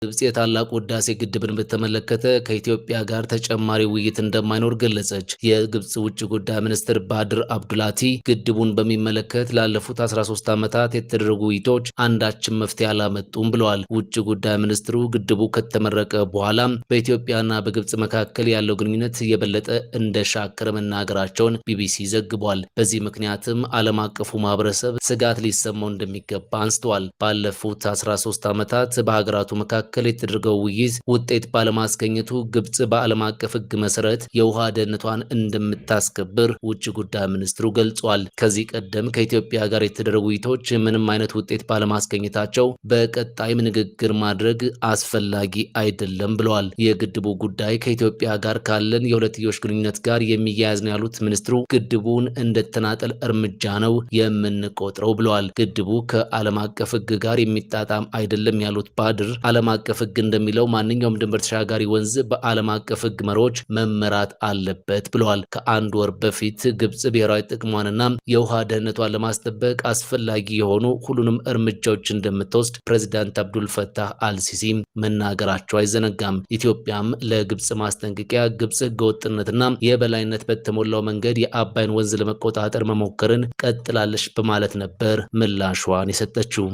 ግብጽ የታላቁ ህዳሴ ግድብን በተመለከተ ከኢትዮጵያ ጋር ተጨማሪ ውይይት እንደማይኖር ገለጸች። የግብጽ ውጭ ጉዳይ ሚኒስትር ባድር አብዱላቲ ግድቡን በሚመለከት ላለፉት 13 ዓመታት የተደረጉ ውይይቶች አንዳችም መፍትሄ አላመጡም ብለዋል። ውጭ ጉዳይ ሚኒስትሩ ግድቡ ከተመረቀ በኋላ በኢትዮጵያና በግብጽ መካከል ያለው ግንኙነት የበለጠ እንደሻከረ መናገራቸውን ቢቢሲ ዘግቧል። በዚህ ምክንያትም ዓለም አቀፉ ማህበረሰብ ስጋት ሊሰማው እንደሚገባ አንስተዋል። ባለፉት 13 ዓመታት በሀገራቱ መካከል የተደረገው ውይይት ውጤት ባለማስገኘቱ ግብጽ በዓለም አቀፍ ሕግ መሰረት የውሃ ደህንነቷን እንደምታስከብር ውጭ ጉዳይ ሚኒስትሩ ገልጿል። ከዚህ ቀደም ከኢትዮጵያ ጋር የተደረጉ ውይይቶች ምንም አይነት ውጤት ባለማስገኘታቸው በቀጣይም ንግግር ማድረግ አስፈላጊ አይደለም ብለዋል። የግድቡ ጉዳይ ከኢትዮጵያ ጋር ካለን የሁለትዮሽ ግንኙነት ጋር የሚያያዝ ነው ያሉት ሚኒስትሩ ግድቡን እንደተናጠል እርምጃ ነው የምንቆጥረው ብለዋል። ግድቡ ከዓለም አቀፍ ሕግ ጋር የሚጣጣም አይደለም ያሉት ባድር ዓለም አቀፍ ሕግ እንደሚለው ማንኛውም ድንበር ተሻጋሪ ወንዝ በዓለም አቀፍ ሕግ መርሆች መመራት አለበት ብለዋል። ከአንድ ወር በፊት ግብጽ ብሔራዊ ጥቅሟንና የውሃ ደህንነቷን ለማስጠበቅ አስፈላጊ የሆኑ ሁሉንም እርምጃዎች እንደምትወስድ ፕሬዚዳንት አብዱል ፈታህ አልሲሲ መናገራቸው አይዘነጋም። ኢትዮጵያም ለግብጽ ማስጠንቀቂያ ግብጽ ህገወጥነትና የበላይነት በተሞላው መንገድ የአባይን ወንዝ ለመቆጣጠር መሞከርን ቀጥላለች በማለት ነበር ምላሿን የሰጠችው።